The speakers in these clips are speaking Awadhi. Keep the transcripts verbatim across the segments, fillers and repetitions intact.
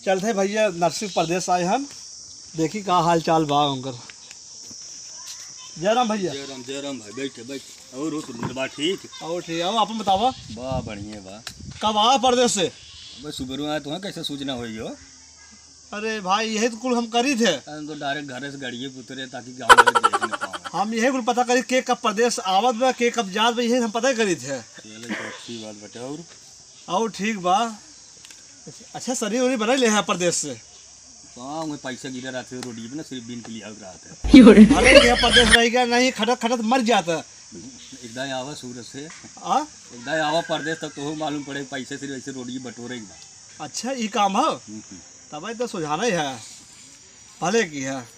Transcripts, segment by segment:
चलत है भइया, नरसिंह परदेस आए हन, देखी का हाल चाल बा उनकर। जय राम भइया। जय राम, जय राम भाई, बैठे, बैठे। और हो सुंदर बा, ठीक? और ठीक, अब आपन बतावा। बा, बढ़िया बा। कब आवा परदेस से? बस सुबह आए, तुहैं कैसे सूचना होई हो? अरे भाई, यही तो कुल हम करी थे। हम तो direct घरे से गड़िए पे उतरे ताकि गाँव वाले देख न पावे। हम यही कुल पता करी के कब परदेस आवत बा, के कब जात बा, यही हम पता करी थे। चलो, तो अच्छी बात बटे। और? और ठीक बा। अच्छा, शरीर उरीर बनाई ले है परदेस से? कहाँ, वही पैसा गिरा रहते रोडिये पे ना, सिर्फ बीन के लिए आउट रहते। भले कि यहाँ परदेस रह गया, नहीं खटत खटत मर जाता। एक दाई आवा सूरत से। आ? एक दाई आवा परदेस, तब तो मालूम पड़े पैसे सिर्फ ऐसे रोडिये बटोरे के बा। अच्छा, ई काम है? हम्म, हम्म। तब तो सुझाना ही है, भले की है।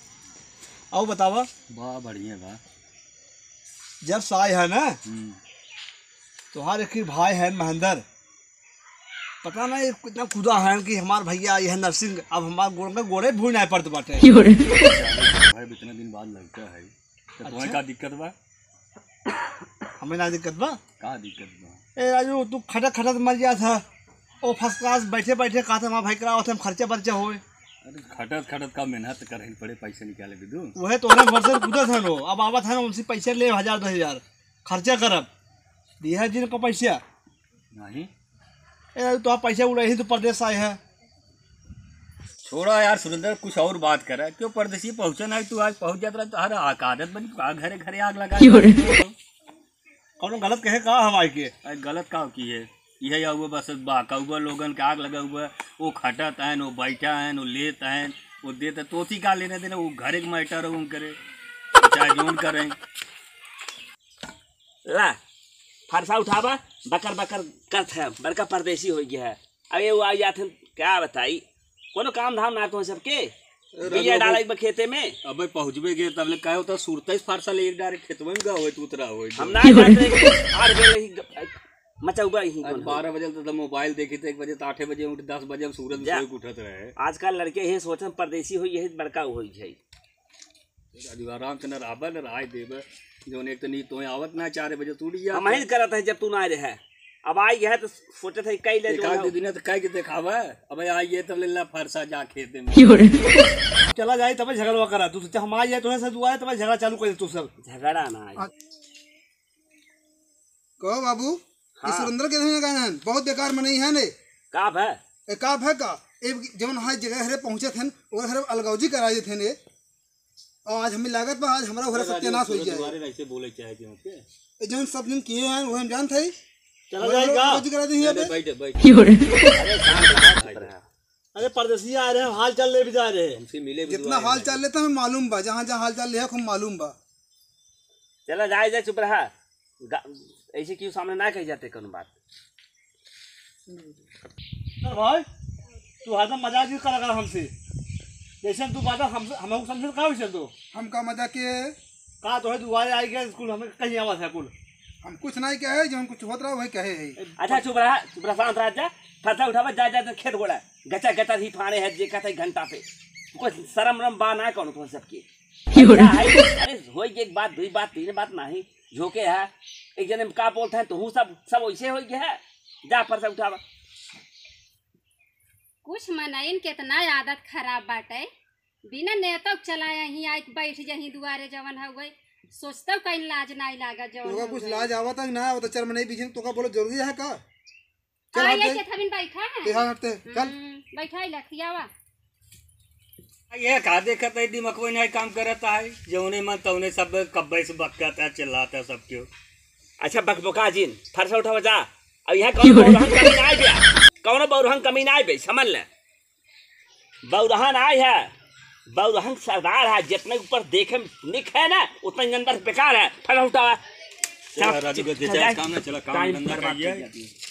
और बतावा। बा, बढ़िया बा। जब से आए है ना, हम्म। तोहार एक ही भाई है महेंद्र, पता नहीं कितना कुदा है कि हमार भइया ये है नरसिंह, अब हमार गोड़ में गोड़े भूल नहीं पड़त बाटे। भाई, इतना दिन बाद लौटा है, तो तुम्हें अच्छा। का दिक्कत बा? हमें ना दिक्कत बा। का दिक्कत बा? ए राजू, तू खटत खटत मर गया था। ओ first class बैठे बैठे कहा था, "हमारा भाई करावत है, हम खर्चा बर्चा होए।" अरे खटत खटत का मेहनत करे पड़े, पैसे निकाले बिदु। वह तो हमें वर्षन कूदत है लो, अब आवत है ना, उनसे पैसे ले हजार दो हजार, खर्चा करब, दिया है जिनको पैसा। नहीं। ए राजू, तो आप पैसे उड़ाई ही तो परदेस आए हैं। छोड़ा यार सुरेंद्र, कुछ और बात करे। क्यों परदेसी पहुँचे नहीं, तू आज पहुँच जात रहा, तो हर आदत बनी, का घरे घरे आग लगा। क्यों रे? कौनो गलत कहे का हम आए के? अरे गलत का की है? यही हुआ बस बा, कौआ लोगन के आग लगा हुआ, वो खटत हैं, वो बैठा हैं, वो लेत हैं, वो देत हैं, तोसी का लेने देने, वो घरे के matter है उनकरे, चाहे जोन करें। ला, फरसा उठावा, बकर बकर करत है, बड़का परदेसी हो गया है। अबे वो आ जात है, क्या बताई, कोनो काम धाम ना तो सबके, अरे बिया बाबू। डाले बा खेते में। अबे पहुँचबे गे, तब ले कहे होता, सुरता इस फरसा ले एक डारे खेतवे में गा होए, तू उतरा होए। हम ना जाते, आठ बजे ही ग-, मचौबा ही आज कौन है? बारह बजे तो मोबाइल देखी थे, एक बजे तो आठे बजे उठ, दस बजे हम सूरज में जा। सोए के उठत रहे। आजकल लड़के ये सोचन परदेसी होई, यही बड़का होई जाई। राजू आराम से न रहबे, न रहाई देबे। जौन एक तो नी तोय आवत ना, चार बजे तू उठ गया। हम ही करत है जब तू ना रहे। अब आई है तो सोचत है कई ले एक जो आध है। दिन तो कह के देखावे। अब आई है तब ले ला फरसा जा खेते में। चला जाए तब झगड़वा करा तू, सोचा हम आई है तो है से दुआ है तब झगड़ा चालू कर दे तू सब। झगड़ा ना आई। कहो बाबू, हाँ। ई सुरेंद्र के नहीं कहना है, बहुत बेकार मनई है ने। का भे? ए, का भे का? ए, जवन हाई जगह हरे पहुँचत हन, ओकर हरे अलगौजी करा देत हन ए। और आज हमें लागत बा, आज हमरा ओकरा अरे, सत्यानाश हो जाए। दोबारा ऐसे बोले चाहे क्यों के? ए, जवन सब दिन किए हैं, वो हम जानत हई। चला ओकरा जाएगा। अलगौजी करा दी है अरे, बे। बैठ, बैठ। अरे, शांत रहा, चुप रहा। अरे, परदेसिया आ रहे हैं, हाल चाल ले भी जा रहे हैं। हमसे मिले भी जितना दुआ हाल नहीं। चाल लेता हमें मालूम बा, जहाँ जहाँ हाल चाल ले है, खूब मालूम बा। चला जाए, जाए, चुप रहा। गा-, ऐसे क्यों सामने ना कही जाते कौन बात। अरे भाई, तू हरदम मजाक ही करा कर हमसे। जैसे तू बात हम, हमको समझे का विषय तो? हम का मजाक के? का तो है, दुआरे आई गए स्कूल, हमें कहीं आवा था कुल। हम कुछ नहीं कहे, जो हम कुछ होत रहा वही कहे है। अच्छा, चुप रहा, चुप रहा, शांत रहा, जा। फरसा उठावा, जा, जा, जा, खेत गोड़ा। गचा, गचा ही फाड़े है, जे कहते घंटा पे। कुछ शर्म रम बा ना कौन तुम सबके। क्यों रे? क्या है? अरे, होई एक बात, दुई बात, तीन बात नहीं। झोंके है, एक जने में का बोलते हैं, तो हूँ सब, सब वैसे हो गया है। जा, फरसा उठावा। कुछ मनइन के इतना आदत खराब बाटे, बिना नेतक चलाए ही आइक बैठ जही दुआरे जवन हउए, सोचतउ कहीं लाज नाई लागत जवन तोका कुछ हउए। लाज आवत है कि ना आवत है? चार मनई बीच में तोका बोलो जरूरी है का? चल आ, हट ये दे। के थबिन बैठा है। ते हाँ हटते, चल। हम्म, बैठा ही लखियावा। ये का देखत है, दिमाग कोई नहीं काम करत है, जौने मन तौने सब कब्बे से बकत है, चिल्लात है सब क्यों। अच्छा बकबका जिन, फरसा उठावा जा। अब यहाँ कौनो बौरहन कमी ना आए बे, कौनो बौरहन कमी ना आए बे, समझ ले। बौरहन आए है, बौरहन सरदार है, जितने ऊपर देखे में निक है ना, उतने अंदर बेकार है। फरसा उठावा। चला, चला, राजू के चला, चला, काम ना, चला, काम टाइम धंधा बर्बाद करिए। कर दिया।